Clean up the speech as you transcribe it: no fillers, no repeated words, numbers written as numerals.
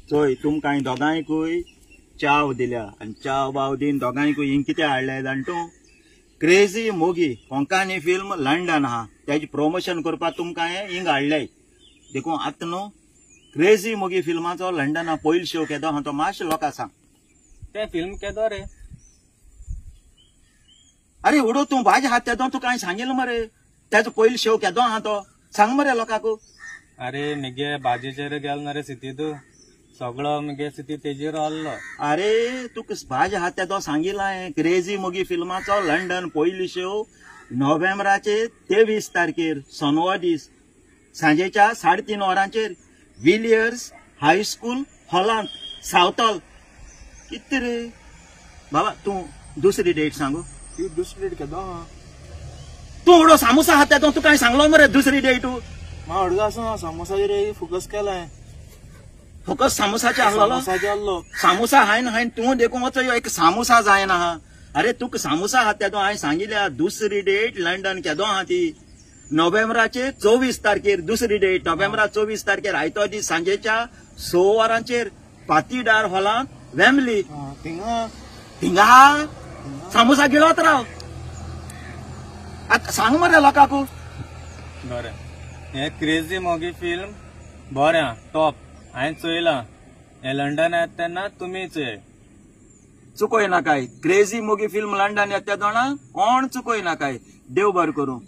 चोय तुमकां दोगांयकूय चाव दिल्या आनी चाव बाव दीन दोगांयकूय हिंग कितें हाडलें जाण तूं? क्रेजी मोगी कोंकणी फिल्म लंडन आहा, तेजें प्रमोशन करपाक तुमकां हिंग हाडलें. देखून आतां न्हू क्रेजी मोगी फिल्माचो लंडना पयलो शो केदो आहा तो मातशें लोकांक सांग. तें फिल्म केदो रे? अरे उडो तूं भाजी हात तेदो तुका हांवें सांगिल्लें मरे, तेजो पयलो शो केदो आहा तो सांग मरे लोकांक. अरे मिगे भाजेचेर गेलो ना रे सितीत, सगळो मिगे सिती तेजेर आहलो. अरे तुका भाजी हात तेदो सांगिल्लां हांवें, क्रेजी मोगी फिल्माचो लंडन पयलो शो नोव्हेंबराचे 23 तारखेर सोनवा दीस सांजेच्या 3:30 वरांचेर विलियर्स हायस्कूल हॉलांत सावथॉल. कितें रे बाबा तूं दुसरी डेट सांगू? ती दुसरी डेट केदो आहा? तूं उडो सामोसा आहा तेदो तुका हांवें सांगलो मरे दुसरी डेट. म्हाका हडगो आसा सामोसाचेर फोकस केलां. फोकस सामोसाचे आहलो? सामोसाचे आहलो. सामोसा हांवें हांवें तूं देखून वचो एक सामोसा जायना आहा. अरे तुका सामोसा आहा तेदो हांवें सांगिल्या दुसरी डेट लंडन केदो आहा ती नोव्हेंबराचे 24 तारखेर दुसरी डेट नोव्हेंबरा 24 तारखेर आयतो दीस सांजेच्या 6 वरांचेर पातीदार हॉलांत वेम्बली. थिंगा थिंगा सामोसा गिळत राव. आतां सांग मरे लोकांक. बरें, हें क्रेजी मोगी फिल्म बरें आहा, टॉप. हांवें चोयलां. हें लंडन येता तेन्ना तुमी चोय. चुकोय नाकाय. क्रेजी मोगी फिल्म लंडन येता तेदोणा कोण चुकोय नाकाय. देव बरें करूं.